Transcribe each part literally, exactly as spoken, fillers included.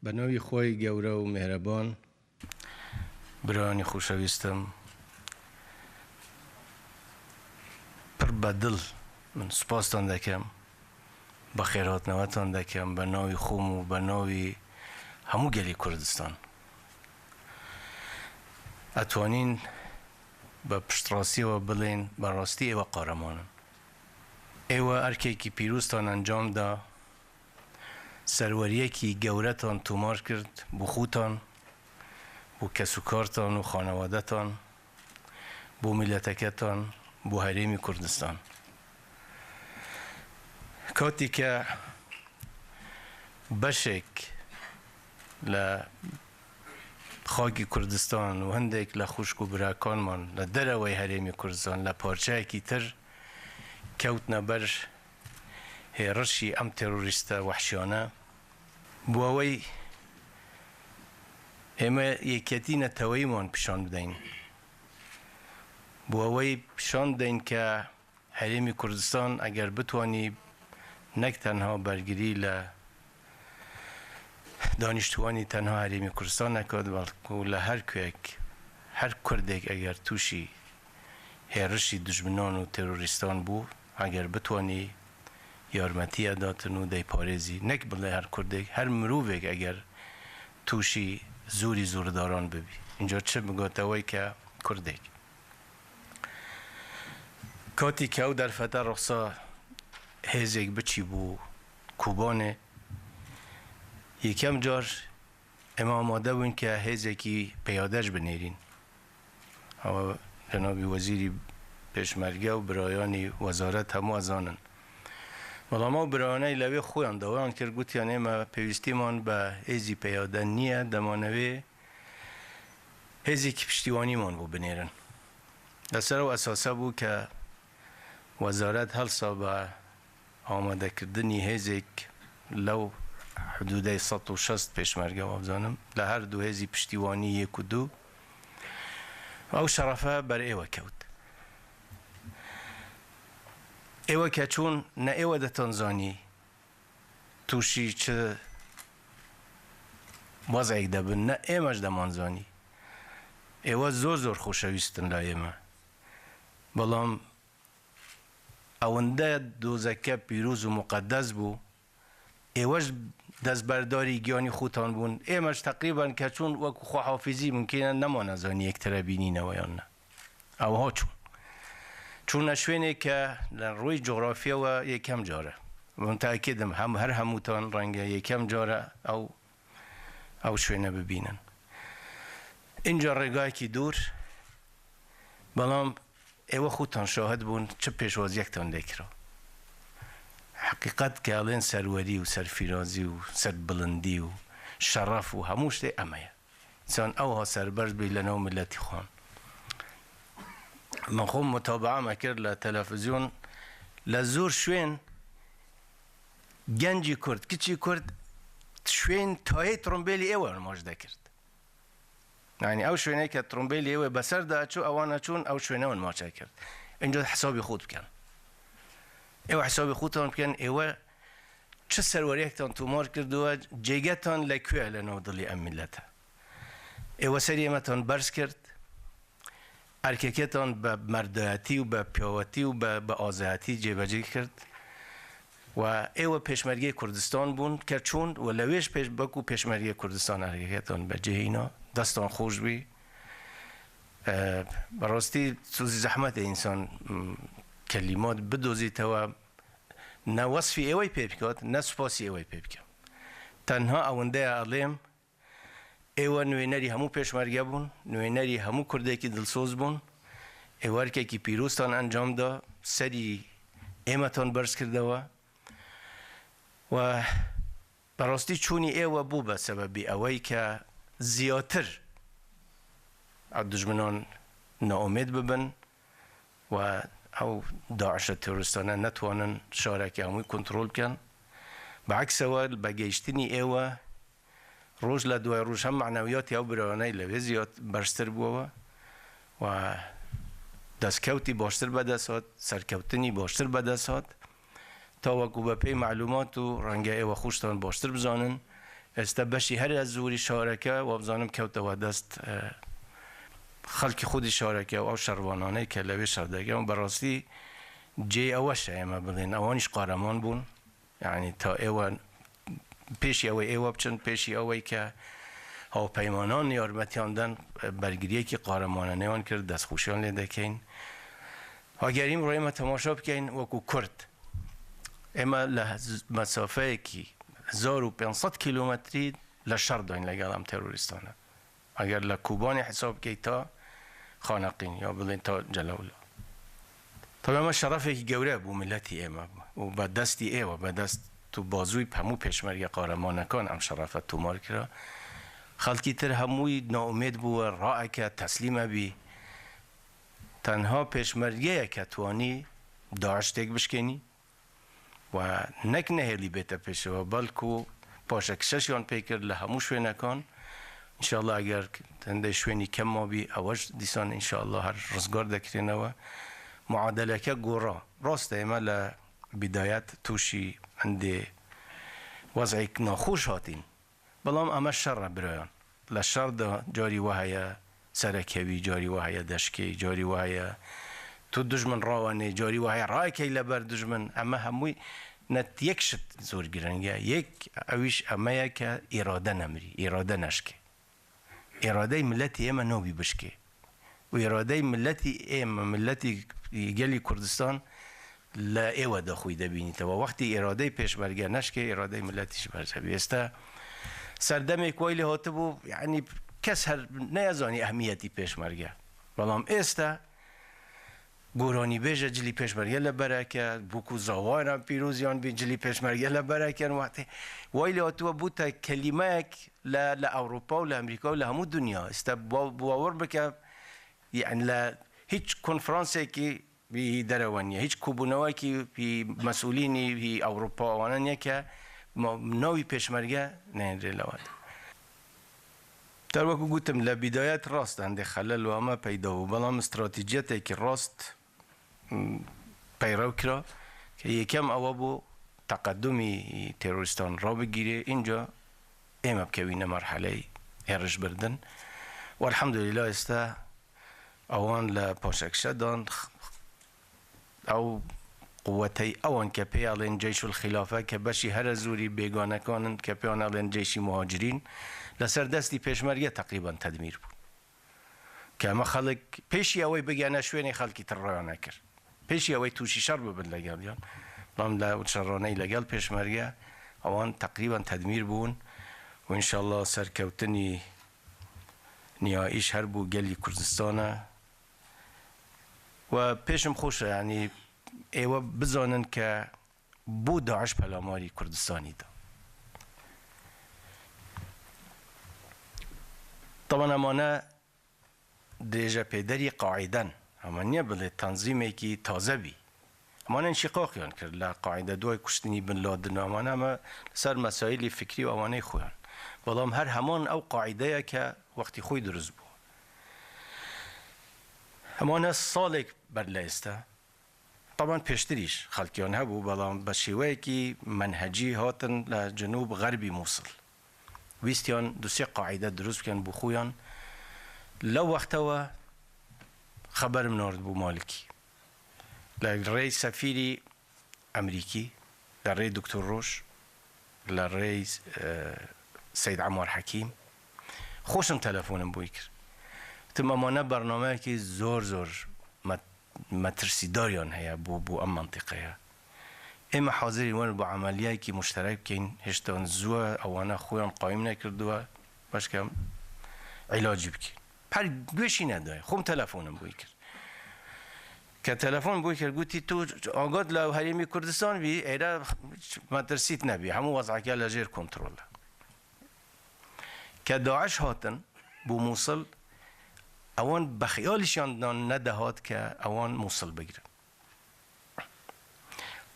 Bi navî Xweyê gewre û mêhreban. Birayanî xoşewîstim, pir bedil min spastan dekem, bi xêrhatnewetan dekem, bi navî xwe û bi navî hemû gelî Kurdistan. Etwanîn bi piştrastî we bilên, bi rastî êwe qahreman in. Êwe erkekî pîroztan encam da, serweriyekî gewretan tomar kir, bo xûtan, bo kesûkartan û xanewadetan, bo mileteketan, bo herêmî Kurdistan. Katî ke beşek li xakî Kurdistan û hindek li xwişk û birakanman li derewey herêmî Kurdistan, li parçeyekî tir kewtine ber hêrişî em terorîste wehşiyane. Bo ewey ême yeketî neteweyî wan pişan bideyin. Bo ewey pişan bideyin ke Herêmî Kurdistan eger bitwanî nek tenha bergirî li danîştwanî tenha Herêmî Kurdistan nekat, belku li her kuyek, her Kurdek eger tûşî hêrişî dijminan û terorîstan bû, eger bitwanî yarmetiye datin û dey parêzî, nek bilê her Kurdek, her mirovek eger tûşî zorî zordaran bibî. Înca çi bigote wey ke Kurdek. Katî ke ew derfete rexsa hêzek biçî bû Kobanê, yekem car em amade bûn ke hêzekî peyade ji binêrîn. Ew cenabî wezîrî pêşmerge û birayanî wezaret hemû ezanin. Belam ew birayaney lewê xweyan dawan kir, gotiyan ê me pêwîstî man bi hêzî peyade niye, dema nevê hêzekî piştîwanî man bû binêrin. Li ser ew esase bû ke wezaret helsa bi amadekirdinî hêzek lew hidûdey sed û şest pêşmerge, wa bizanim, li her du hêzî piştîwanî yek û du, ew şerefe ber êwe kewt. Êwe ke çûn, ne êwe ditan zanî tûşî çi wez'ek de bin, ne ême ji deman zanî. Êwe zor zor xoşewîst in layê me. Belam ewinde dozeke pîroz û muqedes bû, êwe ji destberdarî giyanî xûtan bûn. Ême ji teqrîben ke çûn wekû xwe hafîzî mimkîn e nemane zanî yektir e bînîne we yan ne. Ew ha çûn. Çûne şwênê ke li rûyê cografya we yekem car e. Min teekîd im, hem, her hemûtan renge yekem car e ew, ew şwêne bibînin. Înca rêgayekî dûr, belam êwe xûtan şahid bûn çi pêşwaziyektan lê kira. Heqîqet ke elên serwerî û serfîrazî û serbilindî û şeref û hemû ştê eme ye. Însan ewha serberz bî li nav miletî xwan. Min xwe mutabaa me kir li televîzyon, li zor şwên gencî Kurd, kiçî Kurd şwên tayê trumbêlî êwe maç dekirt. Yanî ew şwênê ke trumbêlî êwe beser de çû, ewana çûn ew şwêne wan maçe kir. Înca hesabî xwe bikin. Êwe hesabî xwe tan bikin, êwe çi serweriyektan tomar kirdiwe, cêgetan li ku ye li nav dilê em milete. Êwe seriyê me tan berz kir, erkeketan bi merdayetî û bi piyawetî û bi, bi azayetî cêbecê kir. Û êwe pêşmergeyê Kurdistan bûn, ke çûn û lewêş pêş, wekû pêşmergeyê Kurdistan erkeketan bi cihê îna, destan xweş bî. E, bi rastî tu zî zehmet e însan, m, kelîmat bidozîtewe, ne wesfî êwey pê bikat, ne spasî êwey pê bikim. Tenha ew windeya elêm, êwe nûênerî hemû pêşmerge bûn, nûênerî hemû Kurdekî dilsoz bûn. Êwe erkekî pîroztan encam da, serî êmetan berz kirdewe. Û bi rastî çûnî êwe bû be sebebî ewey ke ziyatir ew dijminan naomêd bibin. Û ew DAIŞ terorîstane netwanin şarekî hemû kontrol bikin. Bi eksewe, bi gehiştinî êwe, roj li duway roj hem manewiyatî ew birayaney li vê ziyad berztir bûwe û destkewtî baştir bi dest hat, serkewtinî baştir bi dest hat. Ta wekû bi pey malûmat û renge êwe xweştan baştir bizanin, Êsta beşî here zûrî şareke, we bizanim kewte we dest, e, xelkî xwedî şareke û ew şervananê ke lewê şer deke û berastî cê ewe şe ême bilên. Ewan jî qareman bûn. Yanî ta êwe, pêşî ew ê êwe biçin, pêşî ew ê ke hawpeymanan yarmetiyan den, e, bergiriyekî qaremananê wan kir, destxweşiyan lê dekeyn. Eger îmro ême temaşa bikeyn wekû Kurd, ême li hez-, mesafeyekî hezar û pênc sed kîlometrî li şer dayîn legel em terorîstan e. Eger li Kobanê hesab bikey ta Xaneqîn ya bilên ta Celewla. Tabi ema şerefekî gewre bû miletî ême û be destî êwe, be dest û bazûyî hemû pêşmerge qaremanekan em şerefe tomar kira. Xelkî tir hemûyî naumêd bûwe, raeke, teslîme bî. Tenha pêşmergeyeke twanî DAIŞ têk bişkênî. We nek nehêlî bête pêşewa, belku paşekişeşiyan pê kir li hemû şwênekan. Înşallah eger hindê şwênî kem mabî, ewe ji dîsan înşallah her rizgar dekirênewe. Muadeleke gora. Rast e, me li bidayet tûşî hindê wez'ek naxweş hatîn. Belam eme şer e birayan. Li şer de carî we heye serekevî, carî we heye deşkê, carî we heye tu dijmin rawenê, carî we heye raekey li ber dijmin. Eme hemûy net yek şit zor giring e. Yek ewîş eme ye ke îrade nemirî, îrade neşkê. Îradeyê miletî ême nobî bişkê. Û îradeyê miletî ême, miletî gelî Kurdistan li êwe de xwî de bînîte. We wextî îradeyê pêşmerge neşkê, îradeyê miletî ji ber çavê bî. Êsta serdemê ku eylê hatibû, yanî kes her neyezanî ehmiyetî pêşmerge. Belam êsta goranîbêje cilî pêşmerge li bereke, bûku zawaran pîroziyan bî cilî pêşmerge li bereke, wextê weylê hatiwe bûte kelîmeyek li, li Ewropa û li Amerîka û li hemû dinya. Êsta ba-, bawir bike, yani li hiç konferansekî hî derewe niye, hiç kobûnewekî hî mesûlînî hî Ewropa wana niye ke ma-, navî pêşmerge neyên rê lewa de. Ter wekî gotim, li bidayet rast hindê xelel û eme peyda bû, belam stratejiyetekî rast peyrew kira, ke yekem ewa bû teqedumî terorîstan rabigîrê, înca ême bikevîne merheleyê hêriş birdin. Û elhamdulîlah êsta ewan li paşekişe dan, ew quwetey ewan ke pê elên Ceyşul Xilafe, ke beşî here zûrî bêganekan in, ke pê wan elên Ceyşî Muhacirîn, li ser destî pêşmerge teqrîben tedmîr bûn. Ke eme xelk pêşî ewey bigene şwênê xelkî tir raya nekir. Pêşî ewey tûşî şer bibin legel yan. Lam le şeraney legel pêşmerge, ewan teqrîben tedmîr bûn. Û înşallah serkewtinî nihayî ji her bo gelî Kurdistan e. We pêşim xweş e, yanî êwe bizanin ke bo DAIŞ pelamarî Kurdistanî da. Taban emane dirêjepêderî qaîden, ema niye bilê tanzîmekî taze bî. Emanen şîqaqiyan kir, li qaîde duay kuştinî Bin Ladin, emane eme li ser mesaîlî fikrî û ewanê xwe yan. Belam her heman ew qaîde ye ke wextî xwe dirust bû. Emane salek ber lê êste. Taban pêştirî ji xelkiyan hebû, belam bi şêweyekî menhecî hatin li cinûb xerbî Mûsil. Wîstiyan du sê qaîde dirust bikin bo xwe yan. Lew wexte we xeber min ard bo Malikî. Li rêy sefîrî Emerîkî, li rêy Doktor Roj, li rêy, e, Seyd Emar Hekîm. Xweşim telefonim bo wî kir. Tim ema ne bernameyekî zor zor met-, metirsîdariyan heye bo, bo em mentiqeya. Ême hazirî werin bo emeliyekî muşterek bikeyn, hiştan zû e, ewana xwe yan qayîm nekirduwe, başka îlacî bikeyn. Her guêşî nedaye. Xwim telefonim bo wî kir. Ke telefon bo wî kir, gotî, tu agat li Herêmî Kurdistan bî, êre metirsît nebî, hemû wez'eke li jêr kontrol e. Ke DAIŞ hatin bo Mûsil, ewan bi xiyalîşiyan nedihat ke ewan Mûsil bigirin.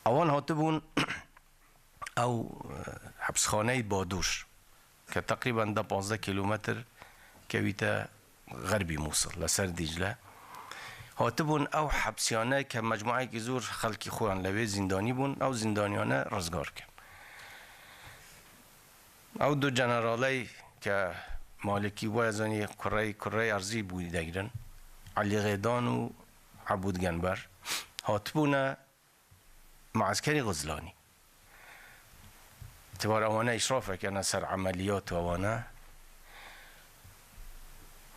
Ewan hatibûn ew, e, hepsxaneyê Badûş, ke teqrîben deh pazdeh kîlometr kevîte xerbî Mûsil, li ser Dîcle. Hatibûn ew hepsiyane ke mecmueyekî zor xelkî xwe yan lewê zîndanî bûn, ew zîndaniyane rizgar bikin. Ew du generaley ke Malikî waya zanî kurey, kurey erzî bû degirin, Elî Xêdan û Ebûd Genber, hatibûne mueskerî Xizlanî. Tibar ewane îşrafek hene ser emeliyat û ewane.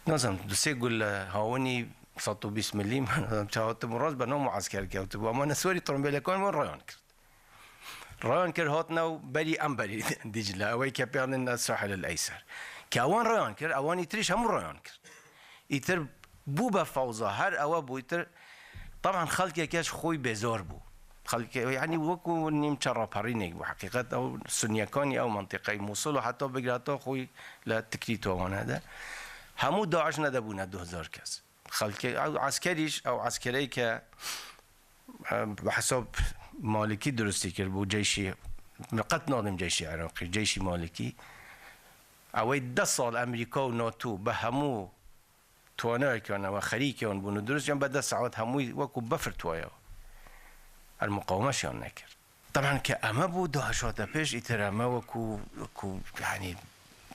Nazanim, du sê gule hawinî sed û bîst milî, nazanim çi hatibû rast be nav muesker kewtibû. Ama ne swerî trombêlekan wan rayan kir. Rayan kir, hat nav berî em berî Dicle. Ewey ke pê anîn Sahil el Eyser. Ke ewan rayan kir, ewan îtirîş hemû rayan kir. Îtir bû be fewza, her ewe bû îtir. Taban xelkeke ji xwe bêzar bû. Xelke, yanî wekû nîmçe raperînek bû. Heqîqet ew sunyekanî ew mentiqeyê Mûsil û heta bigire heta xwe li Tikrît û wan hede. Hemû DAIŞ nedebûne du hezar kes. Xelkê, ew eskerî ji, ew eskereyê ke, e, bi hesab Malikî durustî kiribû, ceyşî, min qet nadim ceyşî Iraqî, ceyşî Malikî. Ewey deh sal Amerîka û NATO bi hemû tonayekan ew xerîkê wan bûn û durust yan be deh saet hemûyî wekû befir tuwaye. Her muqawimeşiyan nekir. Taban ke eme bû, DAIŞ hate pêş, îtir eme wekû, wekû, yanî,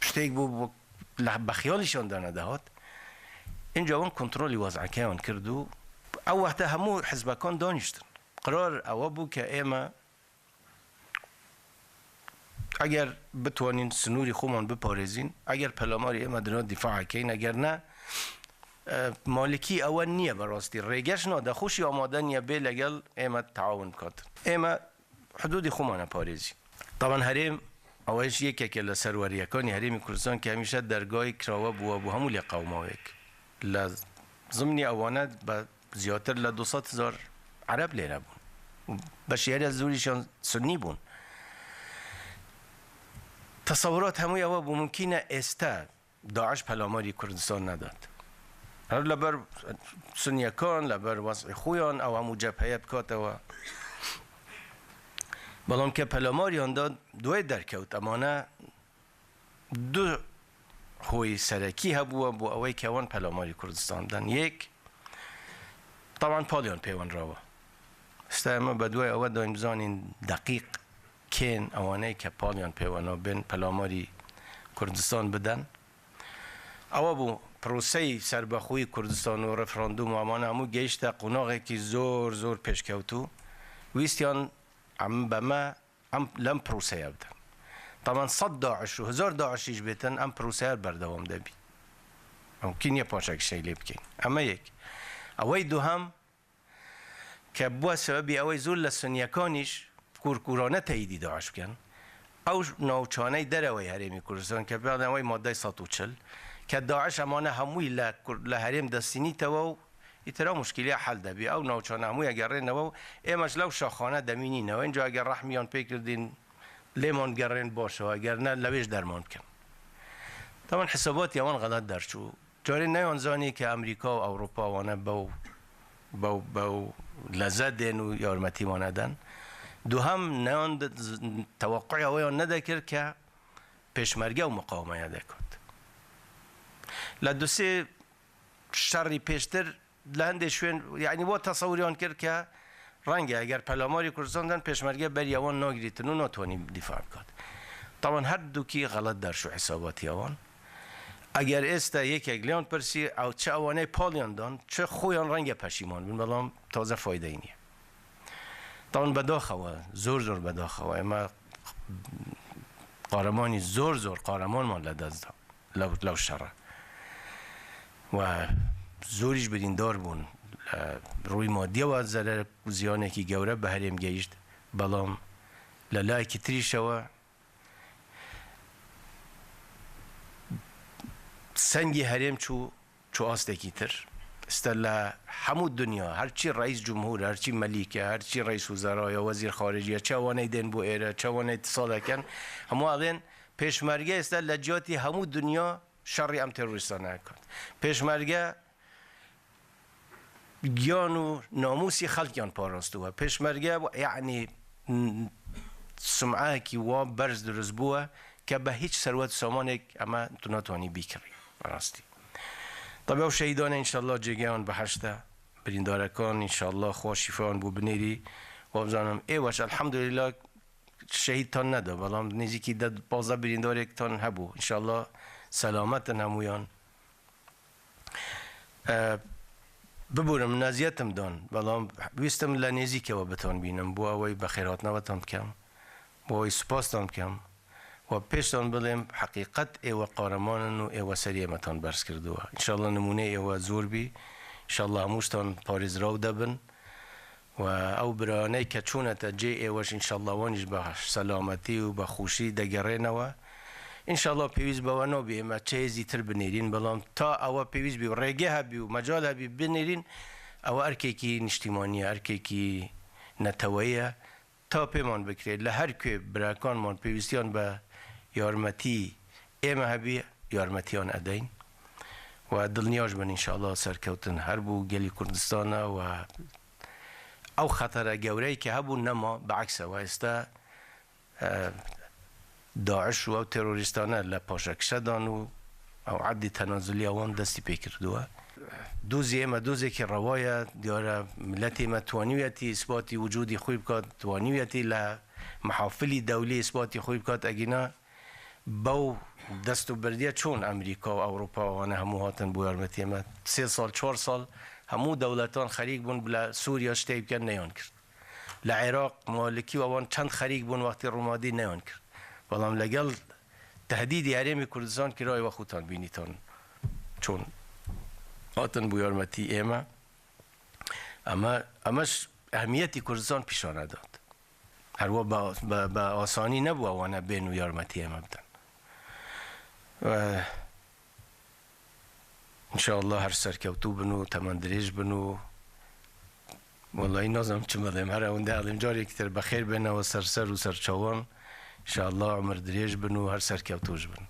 piştêk bû, wek-, le-, be xiyalîşan de nedihat. Înca wan kontrolî wez'ekeyan kir û ew wexte hemû hizbekan danîştin. Qirar ewe bû ke ême eger bitwanîn sinûrî xwe man biparêzîn, eger pelamarî ême dino dîfa keyin, eger ne, e, Malikî ewe niye be rastî. Rêgeş nade, xwe jî amade niye bê legel ême taawun bikat. Ême hudûdî xwe mane parêzî. Taban herêm, ew jî yekeke li serweriyekanî Herêmî Kurdistan ke hemîşe dergahê kirawe bûwe bo hemû lêqewmawek. Li zimnî ewane be ziyadtir li du sed hezar Ereb lê nebûn. Û beşî herê zûrîşan Sunnî bûn. Tesewurat hemû ewe bû, mumkîn e êste DAIŞ pelamarî Kurdistan nedat. Her leber Sunyekan, leber wez'î xwe yan, ew hemû cepheye bikatewe. Belam ke pelamariyan da, duwê derkewt, emane du hoyî serekî hebûwe bo ewey ke wan pelamarî Kurdistan bidan. Yek, taban paliyan pê wan rawa. Êste eme be duwê ewe dayîn bizanîn deqîq kên ewaney ke paliyan pê wana bên pelamarî Kurdistan biden. Ewa bû, proseyî serbexwî Kurdistan û referandûm û emane hemû gehişte qonaxekî zor, zor pêşkewtû. Wîstiyan em be me, em lem proseya bidin. Taban sed DAIŞ û hezar DAIŞ jî bêtin, em proseya berdewam de bî. Em kî niye paşek şey lê bikeyn. Eme yek. Ewey duhem, ke bû sebebî ew ê zû li Sunyekanî jî kûrkûrane teyîdî DAIŞ bikin. Ew navçaney derewey Herêmî Kurdistan ke pê ew madey sed û çil, ke DAIŞ emane hemûyî li Kur-, li herêm destînîtewe û îtira muşkîliya hel debî. Ew navçane hemû egerênewe û ême ji lew şaxane demî nîne. Înca eger rehmiyan pê kirdîn, lê man gerên baş e, eger ne, lewê ji derman bikin. Taban hisabatî ewan xelet derçû. Carê neyan zanî ke Amerîka û Ewropa wane bew, bew, bew leze dên û yarmetî wane den. Duhem neyan de-, z-, tewaqûya wê yan nedekir ke pêşmerge û muqawimeya dekat. Li du sê şerî pêştir li hindê şwên, yanî wa tesewiriyan kir ke renge eger pelamarî Kurdistan den pêşmerge beriya wan nagirîtin û natwanî dîfa bikat. Taban her dukî xelet derş û hesabatiya wan. Eger êste yekek lêwan pirsî, ew çi ewaney paliyan dan, çi xwe yan renge peşîman bin, belam taze faydeyî niye. Taban bedaxewe, zor zor bedaxewe. Ême qaremanî zor zor qaremanman li dest da. Lew, lew şer e. We zorî jî birîndar bûn. Li rûyê madîye we zerer û ziyanekî gewre bi herêm gehîşt. Belam li layekî tirî şewe sengî herêm çû, çû astekî tir. Êste li hemû dinya, her çî reîs cumhûr e, her çî melîk e, her çî reîs wizera ye, wezîr xaricî ye, çi ewaney dên bo êre, çi ewaney tisal dikin, hemû evên pêşmerge êste li cihatî hemû dinya şerî em terorîstan nekat. Pêşmerge giyan û namûsî xelkiyan parastiwe. Pêşmerge, yanî, n-, sum'ayekî wa berz dirust bûwe ke bi hîç serwet û samanêk eme tu natwanî bîkirî. Rastî. Tabi ew şehîdane înşallah cêgeyan biheşt e. Birîndarekan înşallah xwe şîfayan bo binêrî. Wa bizanim ê weş elhamdulillah şehîdtan neda, belam nêzîkî deh pazdeh birîndarêktan hebû. Înşallah selamet in hemûyan. E, biborin, min eziyetim dan, belam wîstim li nêzîkê we bitan bînim, bo ewê bi xêrhatina we tan bikim, bo ewê spastan bikim. We pêştan bilêm, heqîqet ê we qahreman in û ê we seriyê me tan berz kirdiwe. Înşallah nimûneyê ê we zor bî. Înşallah hemû ji tan parêzraw de bin. We ew biraney ke çûne te cê ê we jî înşallah wan jî bi selametî û bi xweşî degerêne we. Înşallah pêwîst be we nabî ê me çi hêzî tir binêrîn, belam ta ewe pêwîst bî û rêge hebî û mecal hebî binêrîn, ewe erkekî niştîmanî ye, erkekî neteweyî ye. Ta pêman bikirê, li her kuê birakanman pêwîstiyan bi yarmetî ê me hebî, yarmetiyan edeyn. We dilniyaj bin înşallah serkewtin her bo gelî Kurdistan e we ew xetera gewreyî ke hebû nema, bi eks e we êsta, e, DAIŞ û ew terorîstan e li paşekişe dan û ew eddî tenazulî wan destî pê kirdiwe. Dozê me dozekî rewa ye, diyar e miletê me twanîyetî îsbatî wicûdî xwe bikat, twanîyetî li mehafilî dewlî îsbatî xwe bikat, egîna bew dest û berdiye çûn Amerîka û Ewropa wane hemû hatin bo yarmetiyê me. Sê sal, çar sal hemû dewletan xerîk bûn bila Sûriya ji tê bikin, neyan kir. Li Iraq muhalikî we wan çend xerîk bûn wextî Rûmadî, neyan kir. Belam legel tehdîdî herêmî Kurdistan kirayê we xûtan bînîtan çûn hatin bo yarmetî ê me. Eme, eme ji ehmiyetî Kurdistan pîşane dat. Her we bi, bi, bi asanî nebû wane bên û yarmetiyê me bidin. Ve înşallah her serkewtû bin û temendirêj bin û wellahî nazim çi bilêm. Her ewinde elîm carek tir bi xêr bêne we ser ser û ser çawan. Înşallah umir dirêj bin û her serkewtû jî bin.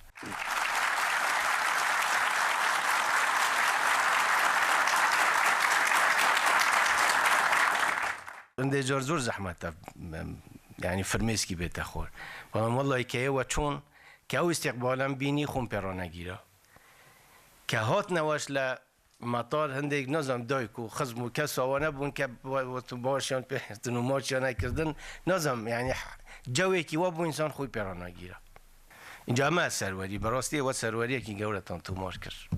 Hindê car zor zehmet e, em, yanî firmêskî bête xwar. Belam wellahî ke yê we çûn, ke ew îstîqbal em bînî xwin pê ranegîra. Ke hatine we ji le metar hindêk, nazam, dayk û xizm û kes awa nebûn ke we, we tu baş yan pê din û maç yan nekirdin. Nazam, yanî cewekî we bû însan xwe pê ranegîra. Înca me serwerî, bi rastî we serweriyekî gewretan tomar kir.